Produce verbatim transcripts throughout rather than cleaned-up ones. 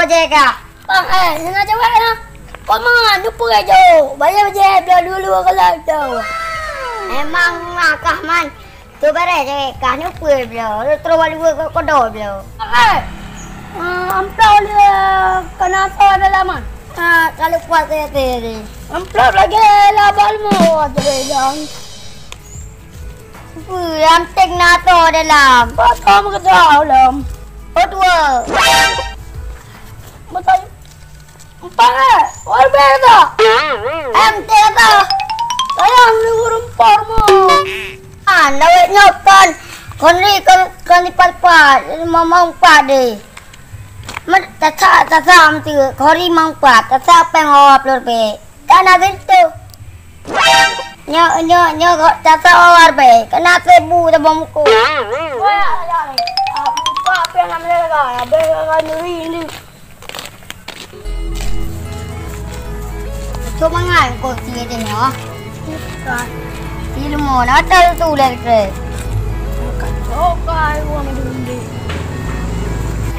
Jeh kah? Bang, eh, hana jaweueb na. Kok mangat, neupeu jo. Bayar je, blah dulu kalau tu. Emang ngakah man. Tu bareh je, kah neupeu blah. Terus walu ke kodo blah. Eh, ah, amplop dia kena so dalam ah. Ah, kalau kuat saya tadi. Amplop lagi lah balmo je dong. Wih, am tek na to dalam. Foto meukeusau lom. Oh, dua. Betul. Empat, eh? Warbek tak? Em, tek tak? Sayang ni ureueng por mo. Ah, lawet nyoe kon. Kon ri kon, kon lipat-lipat. Mamang pat deh. Mat, tasak, tasak meutu. Kon ri mang pat. Tasak peng hawa plur pe. Kana gintu. Nyo, nyo, nyo, kok tasa awar be. Kena tebu tebu muku. Wah, ya, ya. Aku pak peng nak melelga. Abang akan nyeri ni. Cuma ngai kok sih deh nyo. Ilmu nak tahu tu lah ke. Kacau kai uang dulu.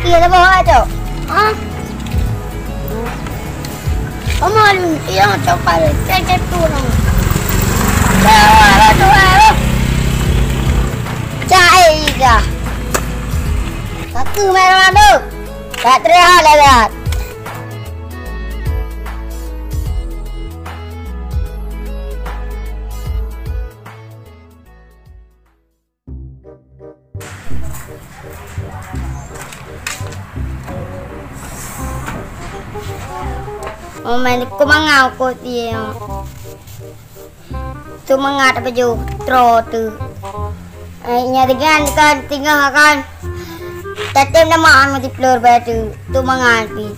Iya, dah bawa, Cok. Ha? Oma, iya, Cok, pada cek-cek tu orang. Dah, dah, dah, dah. Cak, eh, Ida. Satu merah tu. Tak terlihat lewat. Oh, main ku mangau ku tie. Tu mangat apa ju tro tu. Ai nya dengan kan tinggal kan. Tatem nama anu di plur batu. Tu mangat pi.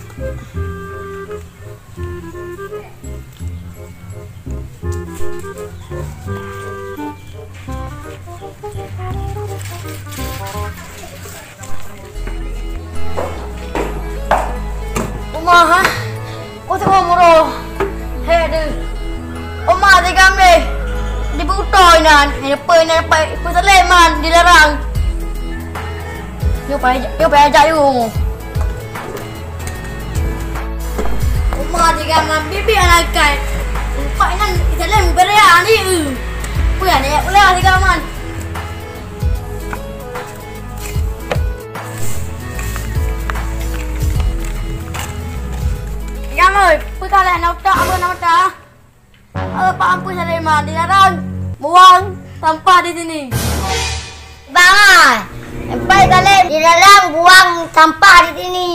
Uma, ha? Ku teungoh meuroh. Hai deuh. Uma, tigam lé. Di butôi nan, di depan nan, pai, pai Sulaiman dilarang. Yo pai, yo pai ajak yo. Uma tiga man bibi anak kai. Empat nan kita lem berea ni. Pue ni ya pula tiga man. Tiga man, pue kalah nak utak apa nak utak? Apa ampun Sulaiman dilarang buang sampah di sini. Bang, sampai kalian dilarang buang sampah di sini.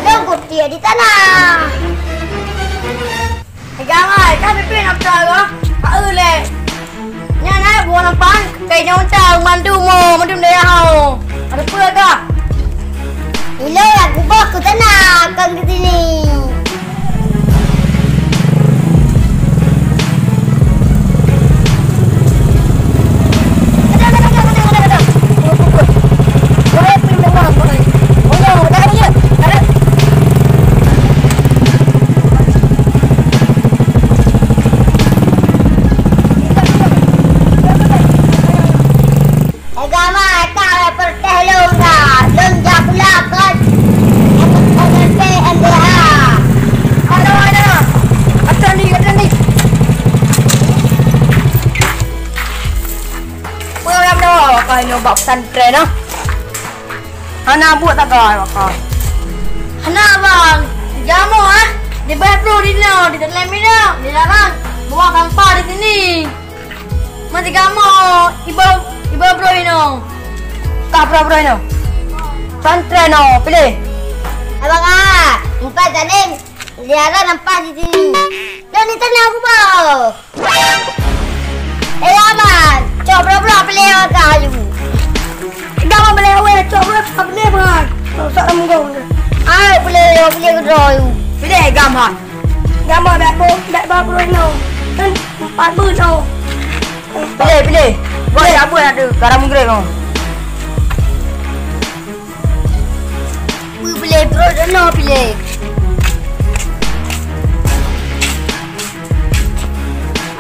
Tunggu dia di sana. Jangan, kan pimpin apa ke? Pak Ule. Nyan ai buang sampah, kai nyong cang mandum mo, mandum daya ho. Ada apa ke? Ilée yak gubah keu teunang kon keu sini. Agama ka peureuteh lôn ka, lôn jak pula kon M N P M D H. Aduh, aduh. Atas ni, atas ni. Peue lam nyoe ka nyoe bak pesantren ah. Hana buet tagai baka. Hana bang, jamoe ah. Di bawah bro di no, di dalam mina, dilarang buang sampah di sini. Mati kamoe, iba, iba bro ino. Ka bro-bro ino. Santri no, pilih. Abang ah, empat janin. Liara nampak di sini. Dan di sana aku bau. Eh, aman. Cok bro-bro pilih awak kayu. Dah mau beli awak, cok bro, tak boleh bang. Rosak dah munggong. Ah, boleh, boleh ke draw you. Pilih gaman. Gaman dah bau, dah bau bro ino. Kan empat bro ino. Pilih, pilih. Buat pilih. Apa nak tu? Garam grek kau. Pilih, pilih, terus kena pilih.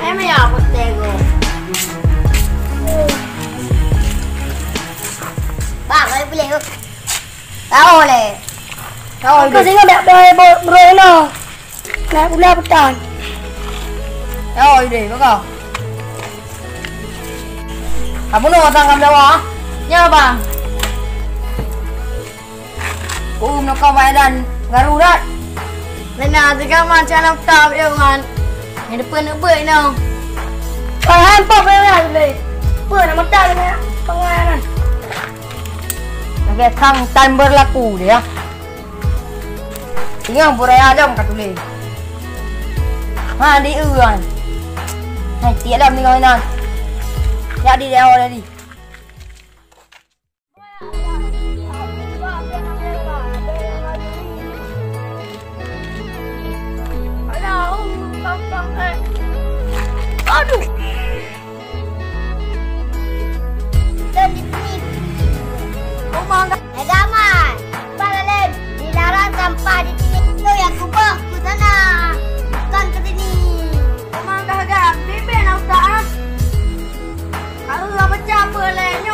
Ayam ya, aku tengok. Bang, ayo pilih. Tahu leh. Oh, kau singoh dak doi bro ino. Nak gula petan. Oh, ide, baka. Apa no datang kam dawa? Ya, bang. Ku meunokong Pak Edan garu dat. Lena teuga man cara utak yuk man. Yang depan nak buat no. Paham pak Edan le. Apa nama tak le pengaran? Lagi sang tan berlaku dia. Tinggal burai alam kat tulis. Ha di uan. Hai tiap lam tinggal inan. Ya di dia awal tadi. Aduh. Uma enggak. Eh, Gaman. Bang Alim, dilarang sampah di sini. Itu yang kubah ke sana. Bukan ke sini. Uma enggak, enggak. Bibir nak utak, ah. Kalau pecah apa, Lem?